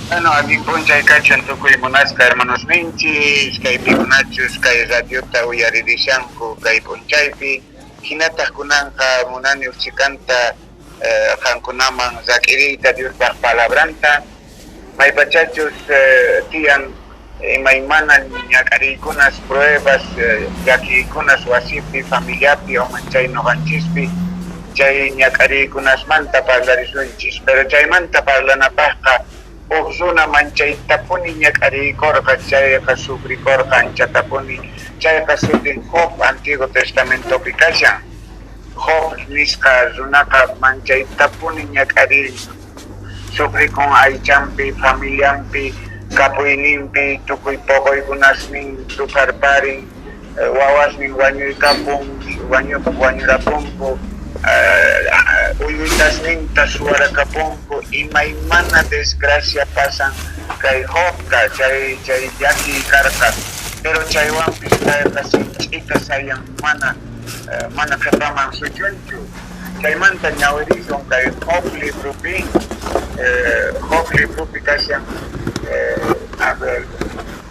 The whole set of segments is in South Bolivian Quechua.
Bueno, allin p'unchay kachun tukuy munasqa hermanosninchis, kay pikunachus kay radiota uyaririshanku kay p'unchaypi, hinataq kunanqa munani uj chhikanta qankunaman rak'iriyta Diospaj palabranta, maypachachus tiyan imaymana ñak'ariykunas, pruebas, llakiykunas wasipi, familiapi o manchay noqanchispi, chay ñak'ariykunasmanta parlarisunchis. Pero chaymanta parlanapajqa uj runa manchaytapuni ñak'ariykorqa, chayqa sufrikorqa anchatapuni, chayqa sutin Job, Antiguo Testamentopi kashan. Job nisqa runaqa manchaytapuni ñak'arir sufrikun aychanpi, familianpi, kapuyninpi, tukuy poqoykunasnin rupharparin, wawasnin wañuykapun, wañurapunku, uywitasninta suwarakapunku, imaymana desgracia pasan kay Jobta, chay chay llakiy karqa, pero chaywanpis payqa sinch'ita sayan, mana mana qhepaman suchunchu. Chaymanta ñawirisun kay Job libropi, Job libropi kashan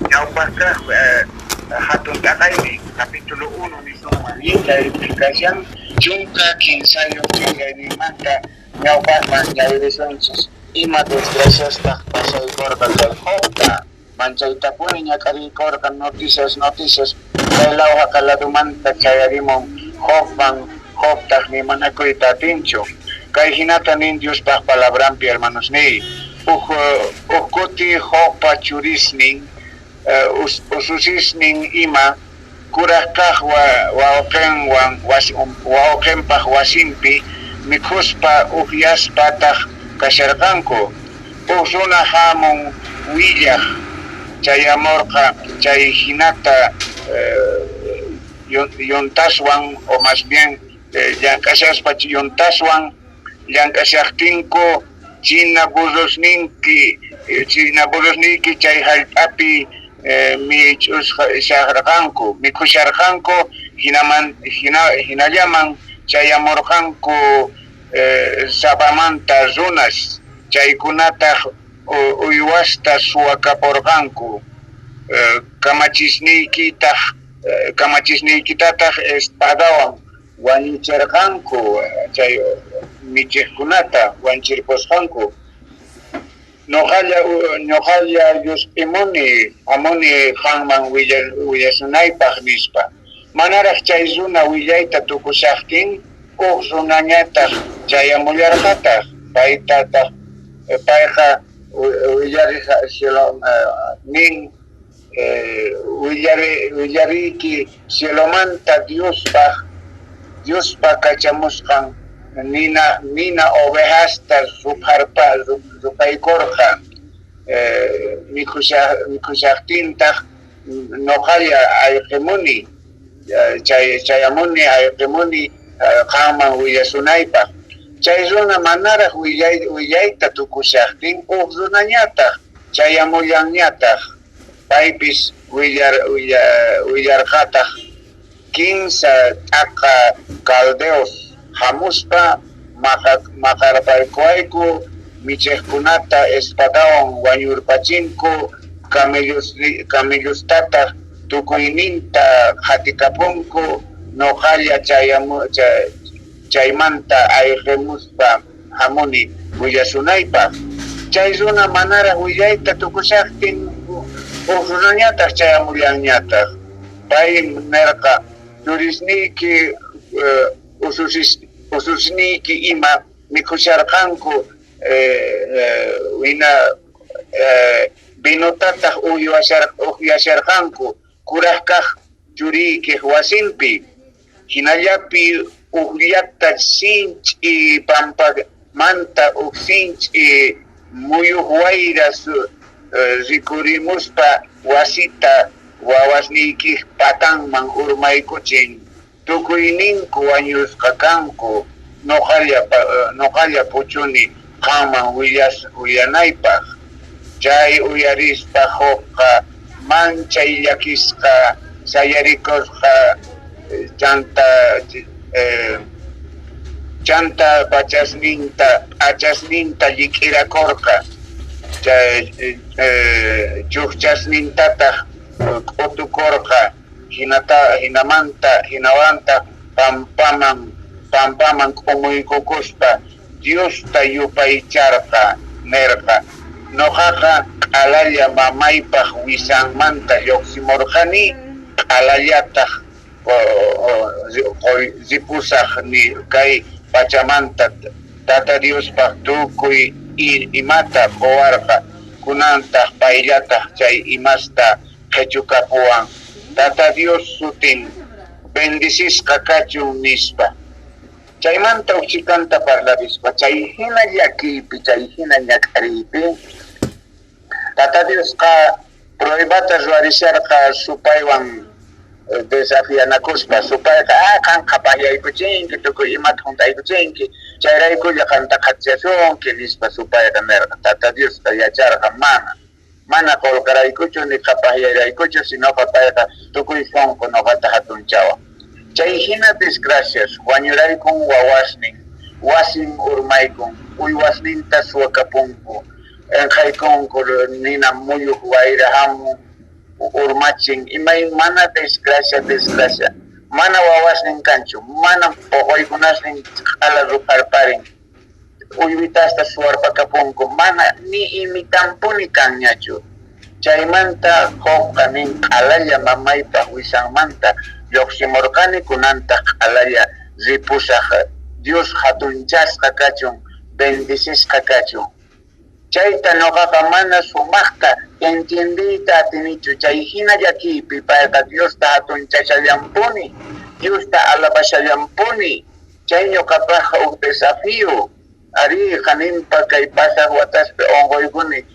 ñawpaj kaj jatun t'aqaynin, capítulo 1 nisunman, chaypi kashan 13 t'inkayninmanta ñawpajman ñawirisunchis ima desgraciastaj pasaykorqa chay Jobta. Manchaytapuni ñak'ariykorqa noticias, noticias chay law jaqa ladomanta chayarimun Jobman, Jobtaj ni manakuyta atinchu. Kay jinata nin Diospaj palabranpi, hermanosniy, Uj uj kuti Jobpa churisnin, ususisnin ima kuraj kaj wawqenwan wawqenpaj wasinpi mikhuspa ujyaspataj kasharqanku. Uj runa jamun willaj chayamorqa chay jinata yuntaswan o más bien llank'ashaspa yuntaswan llank'ashajtinku china burrosninki china burrosniyki chay jallp'api mich'usharqanku mikhusharqanku, hinaman hinallaman chayamorqanku Sabamanta runas, chaykunataj uywasta suwakaporqanku, kamachisniykitaj kamachisniykitataj espadawan wañucherqanku, chay michejkunata wanchirpusqanku. Noqalla noqalla llusp'imuni, jamuni qanman willasunaypaj, nispa. Manaraj chay runa willayta tukushajtin, uj runañataj chayamullarqataj, paytataj payqa willarej nin, willariyki cielomanta Diospaj Diospa kachamusqan nina nina ovejasta rupharpa ruphaykorqa, mikhushajtintaj noqalla ayqemuni, chay chayamuni ayqemuni qanman willasunaypaj. Chay runa manaraj willayta tukushajtin, uj runañataj chayamullanñataj, paypis willarqataj kinsa t'aqa caldeos jamuspa maqarpaykuwayku, michejkunata espadawan wañurpachinku, camellostataj tukuyninta qhatikapunku, noqalla chaymanta ayqemuspa jamuni willasunaypaj. Chay runa manaraj willayta tukushajtin, uj runañataj chayamullanñataj. Pay nerqa, Churisniyki, ususniyki ima mikhusharqanku, vinotataj ujyasharqanku kuraj kaj churiykej wasinpi. Jinallapi ujllata sinch'i pampamanta uj sinch'i muyoj wayra rikhurimuspa wasita wawasniykej patanman urmaykuchin, tukuyninku wañusqa kanku, noqalla puchuni qanman willanaypaj. Chay uyarispa Jobqa manchay llakisqa sayarikorqa, chantá p'achasninta llik'irakorqa. Chujchasnintataj k'utukorqa, jinamanta jinawantaj pampaman k'umuykukuspa Diosta yupaycharqa, nerqa: Noqaqa q'alalla mamaypaj wisanmanta llojsimorqani, q'alallataj ripusaj kay pachamanta. Tata Diospaj tukuy imata qowarqa, kunantaj payllataj chay imasta qhechukapuwan. Tata Dios sutin bendicisqa kachun, nispa. Chaymanta uj chhikanta parlarispa, chay jina llakiypi, chay jina ñak'ariypi, Tata Diosqa pruebata ruwarisharqa supaywan desafianakuspa. Supayqa, qan qhapajyaykuchinki, tukuy imata junt'aykuchinki, chayraykulla qanta qhatichasunki, nispa supayqa nerqa. Tata Diosqa yacharqa mana qolqeraykuchu ni qhapajyayraykuchu, sinoqa payqa tukuy sonqo noqata jatunchawan. Chay jina desgracias, wañuraykun wawasnin, wasin urmaykun, uywasninta suwakapunku, enqhaykunku, nina muyuj wayra jamun, urmachin, imaymana desgracia, desgracia. Mana wawasnin kanchu, mana poqoykunasnin q'ala rupharparin, uywitasta suwarpakapunku, mana ni imitanpuni kanñachu. Chaymanta Jobqa nin: Q'alalla mamaypaj wisanmanta llojsimorqani, kunantaj q'alalla ripusaj. Dios jatunchasqa kachun, bendicisqa kachun. Chayta noqaqa mana sumajta entiendeyta atinichu. Chay jina llakiypi payqa Diosta jatunchashallanpuni, Diosta alabashallanpuni. Chay ñoqapajqa uj desafío. Arí, qanimpa kay pasaj wataspi onqoykuni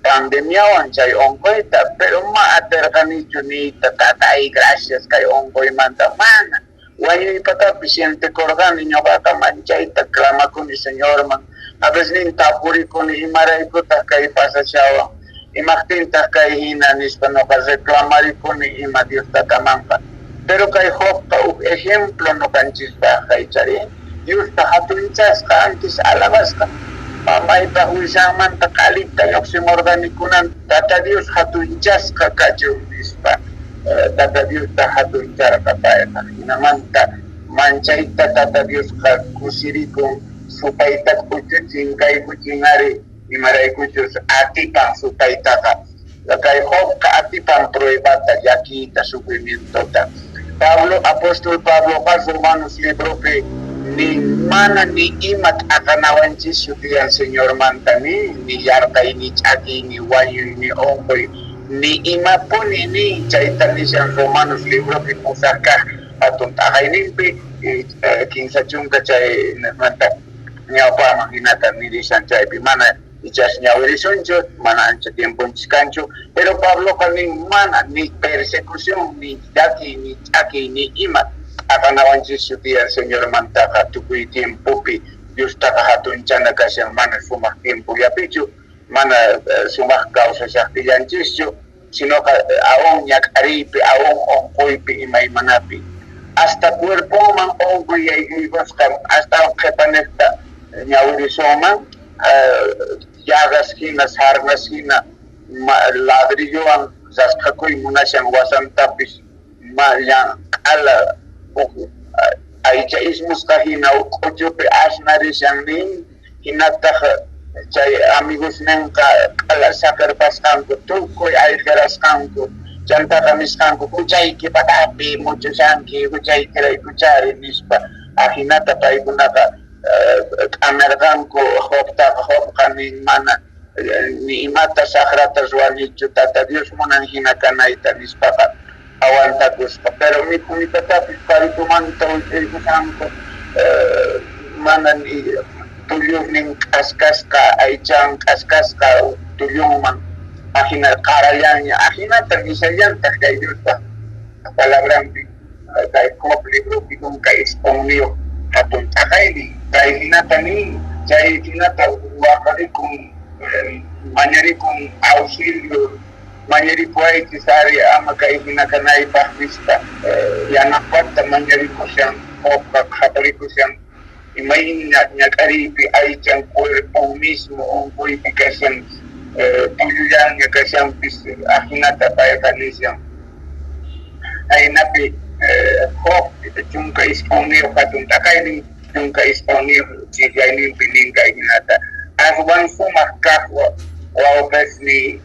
pandemiawan chay onqoyta, pero ma aterqanichu niyta, Tatay, gracias kay onqoymanta. Mana. Wañuypatapi sientekorqani, ñoqaqa manchayta clamakuni Señorman. A veces tapurikuni, imaraykutaj kay pasashawan, imajtintaj kay jina nispa noqa reclamarikuni ima Dios Tatamanqa. Pero kay Jobqa uj ejemplo noqanchispajqa, icharí? Diosta jatunchasqa, antes alabasqa. Mamaypaj wisanmanta q'alita llojsimorqani, kunan Tata Dios jatunchasqa kachun, nispa. Tata Diosta jatuncharqa payqa. Jinamanta manchayta Tata Diosqa kusirikun, supayta k'uchuchin, kaykuchin ari, imaraykuchus atipan supaytaqa. Kay Jobqa atipan pruebata, llakiyta, sufrimientota. Pablo, apóstol Pabloqa Romanos libropi nin, mana ni ima t'aqanawanchischu tiyan Señormanta, ni yarqay, ni ch'akiy, ni wañuy, ni onqoy, ni imapuni nin. Chayta nishan Romanos libropi pusaj kaj jatun t'aqayninpi, 30 chaymanta ñawpajman jinata nirishan chaypi. Mana ichas ñawirisunchu, mana ancha tiemponchis kanchu, pero Pabloqa nin mana ni persecución, ni llakiy, ni ch'akiy, ni ima t'aqanawanchischu tiyan Señormantaqa. Tukuy tiempopi Diostaqa jatunchana kashan, mana sumaj tiempollapichu, mana sumaj kawsashajtillanchischu, sinoqa aún ñak'ariypi, aún onqoypi, imaymanapi. Hasta cuerponman onqoy yaykuykusqa, astawan qhepanejta ñawirisunman, llagas jina, sarnas jina, ladrillowan rasqhakuy munashan wasantapis, q'ala uj aycha ismusqa jina uj k'uchupi asnarishan nin. Jinataj chay amigosnenqa q'ala saqerpasqanku, tukuy ayqerasqanku. Chantaqa nisqanku, Juchayki patapi muchushanki, juchaykiraykuchari, nispa. Ajinata paykunaqa k'amerqanku Jobtaqa. Jobqa nin, mana ni imata sajrata ruwanichu, Tata Dios munan jina kanayta, nispaqa aguantakuspa. Pero mikhunitatapis paritumanta wisq'aykushanku, mana ni tullurnin k'askasqa, aychan k'askasqa tullunman, ajina qarallaña. Ajinata nishallantaj kay Diospa palabranpi, kay Job libropi 19 jatun t'aqaynin. Kay jinata nin, chay jinata waqarikun, mañarikun auxilio, mañarikuwaychis ari ama kay jina kanaypaj nispa. Yanapata mañarikushan Jobqa, qhaparikushan imayna ñak'ariypi aychan, cuerpon mismo onqoypi kashan. Tullullanña kashanpis, ajinata payqa nishan. Ahinapi Job 19 jatun t'aqaynin, 19 ch'ijllayninpi nin kay jinata: Aswan sumaj kaj wawqesniy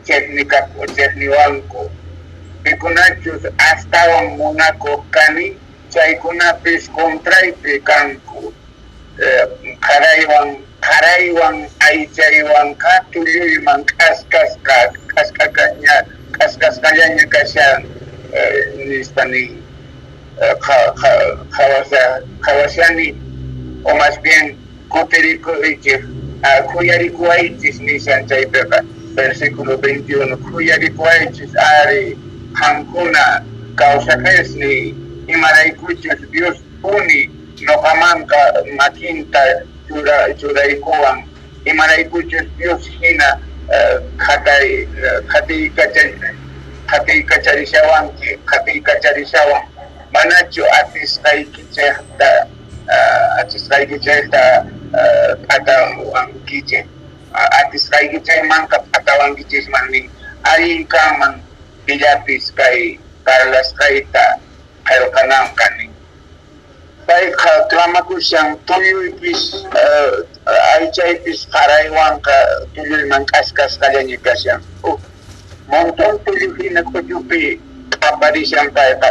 chejniwanku, pikunachus astawan munakoj kani, chaykunapis contraypi kanku. Qaraywan qaraywan aychaywanqa tulluyman k'askasqa k'askasqallaña kashan, nispa nin. Qhawashani, o más bien kutirikuychej, khuyarikuwaychis nishan chaypeqa, versículo 21, khuyarikuwaychis ari qankuna kawsaqesniy, imaraykuchus Diospuni noqamanqa makinta churaykuwan, imaraykuchus Dios jina qhatiykacharishawanki, qhatiykacharishawan, manachu atisqaykichejta p'atawankichej, atisqaykichejmanqa p'atawankichisman nin, allin kanman pillapis kay parlasqayta qhelqananqa nin. Payqa clamakushan tulluypis aychaypis qaraywanqa tulluyman k'askasqallaña kashan. Uj montón tullu jina k'uchupi q'aparishan payqa,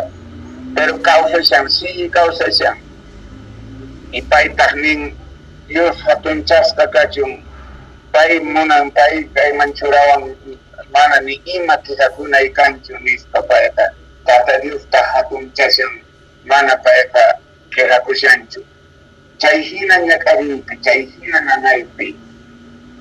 pero kawsashan, sigue kawsashan. Y paytaj nin, Dios jatunchasqa kachun, pay munan, pay kayman churawan, mana ni ima quejakunay kanchu, nispa payqa Tata Diosta jatunchashan, mana payqa quejakushanchu. Chay jina ñak'ariypi, chay jina nanaypi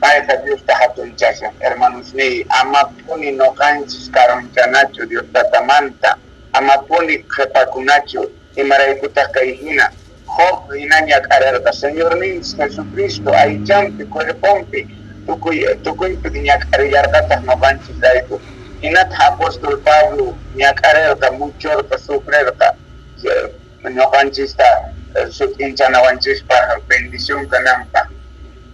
payqa Diosta jatunchashan. Hermanosniy, amapuni noqanchis karunchanachu Dios Tatamanta, amapuni qhepakunachu, imaraykutaj kay jina Job jina ñak'arerqa. Señorninchis Jesucristo aychanpi, cuerponpi, tukuy tukuypi ñak'arillarqataj noqanchisrayku. Jinataj apóstol Pablo ñak'arerqa, muchorqa, sufrerqa noqanchista sut'inchanawanchispaj, bendición kananpaj.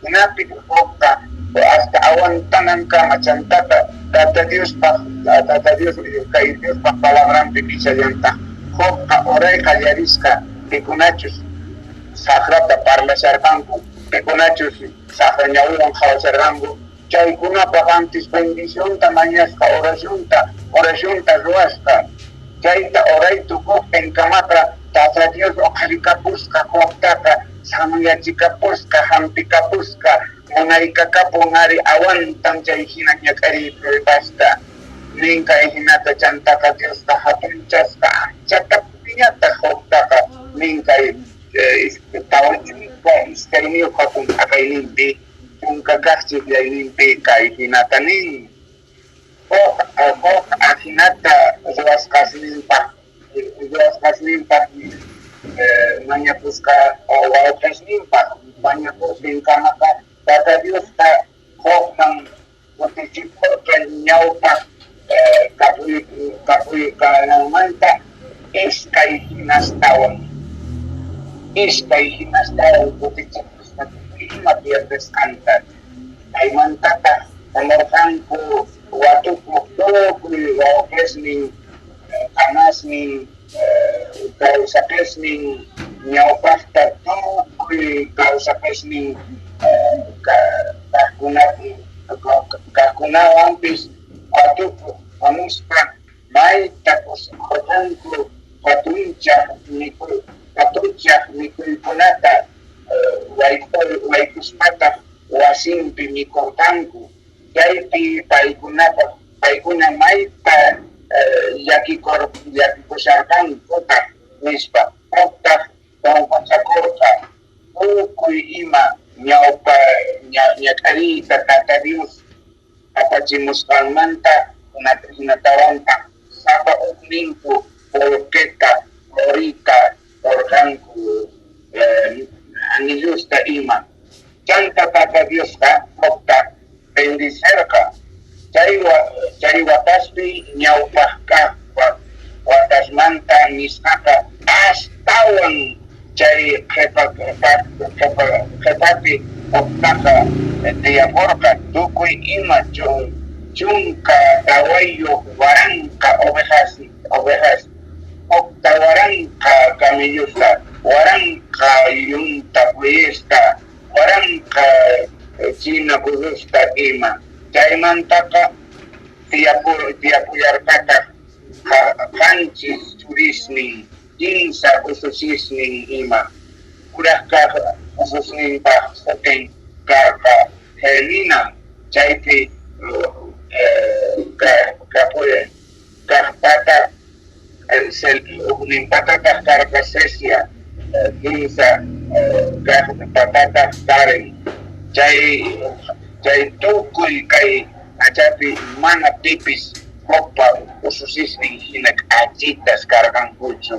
Jinapi Jobqa hasta aguantanankama chantaqa Tata Diospaj, Tata Dios kay Diospaj palabranpi nishallantaj. Jobqa oray qallarisqa pikunachus sajrata parlasharqanku, pikunachus sajra ñawiwan qhawasharqanku, chaykunapaj antes bendicionta mañasqa, oracionta, oracionta ruwasqa. Chayta oray tukojtinkamaqa Tata Dios oqharikapusqa Jobtaqa, sanoyachikapusqa, jampikapusqa, munaykakapun ari, aguantan chay jina ñak'ariy pruebasta. Nin kay jinata chantaqa Diosqa jatunchasqa anchatapuniñataj Jobtaqa, nin kay 42 jatun t'aqayninpi, 10 kaj chijllayninpi kay jinata nin. Job ajinata ruwasqasninpaj mañapusqa wawqesninpaj mañapojtinkamaqa Tata Diosqa Jobman kutichiporqa ñawpaj kapuykananmanta iskay jinastawan. Iskay jinastawan kutichipusqa tukuy ima pierdesqanta. Chaymantataj jamorqanku watukoj tukuy wawqesnin, qanasnin, kawsaqesnin, ñawpajta tukuy kawsaqesnin kajkunawanpis watukoj jamuspa mayta kusikorqanku jatuchaj mikhuykunata wayk'uspataj wasinpi mikhorqanku. Chaypi paykuna mayta llakikusharqankutaj, nispa. Jobtaj sonqochakorqa tukuy ima ñawpa ñak'ariyta Tata Dios apachimusqanmanta, jinatawantaj sapa ujninku qolqeta, qorita qorqanku, anillosta ima. Chantá Tata Diosqa Jobta bendicerqa chay wataspi ñawpaj kaj watasmanta nisqaqa astawan chay qhepapi Jobtaqa Tiyaporqa tukuy ima 14,000 ovejas, 6000 camellosta, 1000 yunta bueyesta, 1000 china burrosta ima. Chaymantaqa tiyapullarqataj 7 churisnin, 3 ususisnin ima. Kuraj kaj ususninpaj sutin karqa Jemima, chaypi kajpata, ujninpatataj karqa Cesia, kinsa kajpatataj Karen. Chay tukuy kay pachapi mana pipis Jobpa ususisnin jina k'achitas karqankuchu.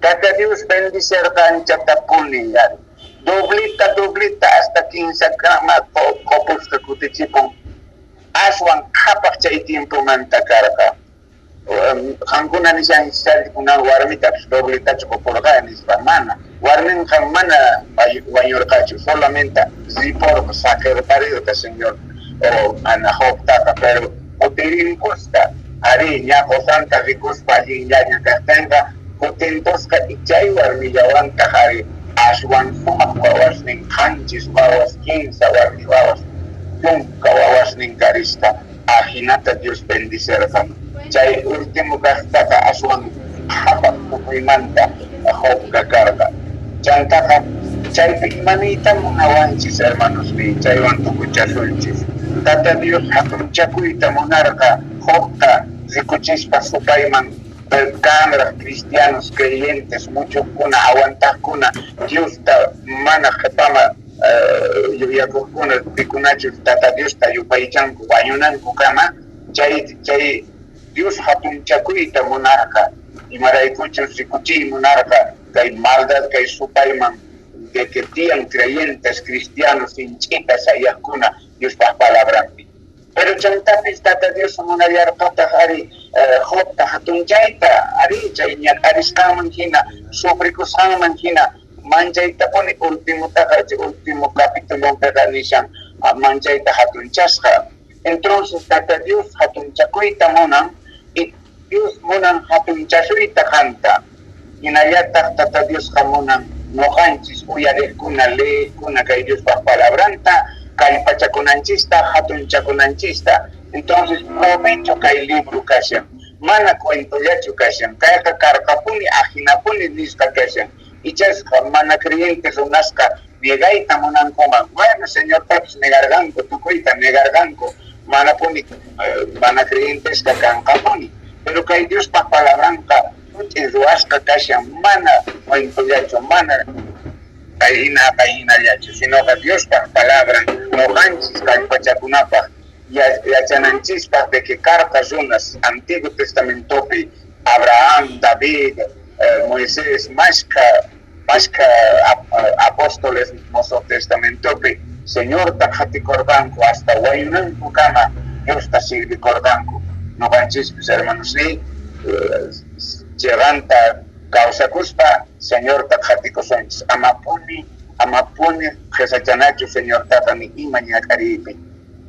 Tata Dios bendicerqa anchatapuni, ari. Dobleta, dobleta hasta kinsakama qopusqa kutichipun. Aswan qhapaj chay tiempomanta karqa. Qankuna nishanchis kunan warmitapis dobletachu qoporqa nispa. Mana. Warmenqa mana wañorqachu, solamente riporqa, saqerparerqa Señor ana Jobtaqa, pero kutirinpusqa. Arí, ña qosanta rikuspa allinllaña kajtenqa kutinpusqa y chay warmillawantaj ari aswan sumaj wawasnin, 7 wawas, 3 warmi wawas, 10 wawasnin karisqa. Ajinata Dios bendicerqa. Chay último kajtaqa aswan qhapaj tukuymanta Jobqa karqa. Chantaqa chaypi ima niyta munawanchis, hermanosniy, chaywan tukuchasunchis. Tata Dios jatunchakuyta munarqa Jobta rikuchispa supayman kanraj cristianos creyentes muchojkuna aguantajkuna Diosta mana qhepaman yuyakojkuna, pikunachus Tata Diosta yupaychanku wañunankukama, chay Dios jatunchakuyta munarqa, imaraykuchus rikuchiy munarqa kay maldad kay supayman de que tiyan creyentes cristianos sinch'ita sayajkuna Diospaj palabranpi. Pero chantapis Tata Dios munallarqataj ari Jobta jatunchayta, ari chay ñak'arisqanman jina, sufrikusqanman jina, manchaytapuni ultimotaqa, último capitulonpeqa nishan manchayta jatunchasqa. Entonces Tata Dios jatunchakuyta munan y Dios munan jatunchasuyta qanta. Jinallataj Tata Diosqa munan noqanchis uyarejkuna, leejkuna kay Diospaj palabranta kallpachakunanchista, jatunchakunanchista. Entonces provecho kay libro kashan, mana cuentollachu kashan, kayqa karqapuni, ajinapuni nisqa kashan. Ichasqa mana creyente runasqa negayta munankuman. Bueno, Señortapis negarqanku, tukuyta negarqanku, manapuni mana creyentesqa kanqapuni. Pero kay Diospaj palabranqa sut'i ruwasqa kashan, mana cuentollachu, mana kay jina kay jinallachu, sinoqa Diospaj palabran noqanchis kallpachakunapaj, yachananchispaj de que karqa runas Antiguo Testamentopi, Abraham, David, Moisés, mashkha apóstoles Mosoj Testamentopi Señorta qhatikorqanku hasta wañunankukama Diosta sirvikorqanku. Noqanchispis, hermanosniy, cheqanta kawsakuspa Señorta qhatikusunchis. Amapuni qhesachanachu Señortaqa ni ima ñak'ariypi.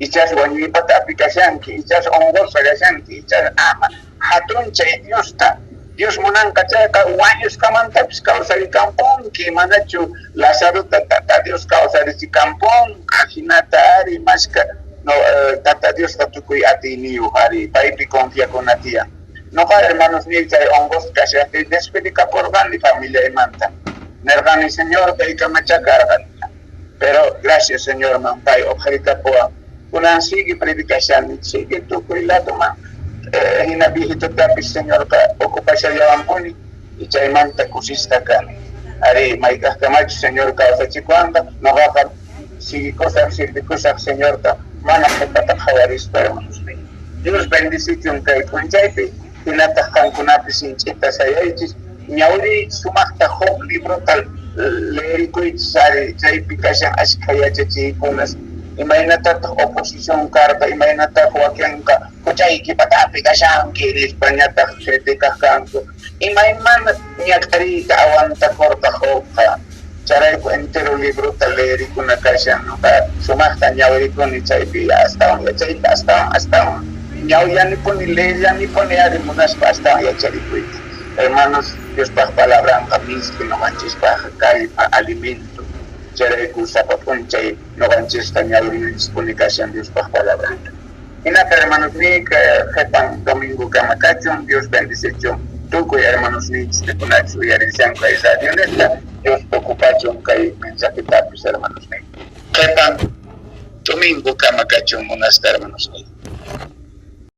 Ichas wañuypatapi kashanki, ichas onqosqa kashanki, ichas ama jatunchay Diosta. Dios munanqa chayqa wañusqamantapis kawsarikampunki, manachu Lazarota Tata Dios kawsarichikampun? Ajinata ari mashka no, Tata Diosqa tukuy atiyniyoj ari, paypi confiakuna tiyan. Noqa, hermanosniy, chay onqosqa kashajtiy despedikaporqani familiaymanta. Nerqani, Señor, kaykamachá karqa. Pero gracias Señorman, pay oqharikapuwan. Kunan sigue predicashani, sigue tukuy ladoman. Jina viejitotapis Señorqa ocupashallawanpuni y chaymanta kusisqa kani. Arí, mayk'ajkamachus Señor kawsachikuwanqa, noqaqa siguikusaj, sirvikusaj Señorta mana qhepata qhawarispa, hermanosniy. Dios bendicichun kay p'unchaypi, jinataj qankunapis sinch'ita sayaychis. Ñawiriychis sumajta Job librota leerikuychis ari, chaypi kashan ashkha yachachiykunas. Imaynatataj oposición karqa, imaynataj wakenqa juchayki patapi kashanki nispa ñataj criticaj kanku. Imaymana ñak'ariyta aguantakorqa Jobqa. Chayrayku entero librota leerikuna kashan. Noqa sumajta ñawirikuni chaypi astawan yachayta, astawan astawan ñawllanipuni, leellanipuni ari munaspa astawan yacharikuyta. Hermanos, Diospaj palabranqa misk'i noqanchispaj kallpa, alimento. Chayrayku sapa p'unchay noqanchisqa ñawirinanchispuni kashan Diospaj palabranta. Jinata hermanosniy, qhepan domingokama kachun, Dios bendicichun tukuy hermanosninchis pikunachus uyarishanku kay radionejta, Dios ocupachun kay mensajetapis hermanosniy. Qhepan domingokama kachun munasqa hermanosniy.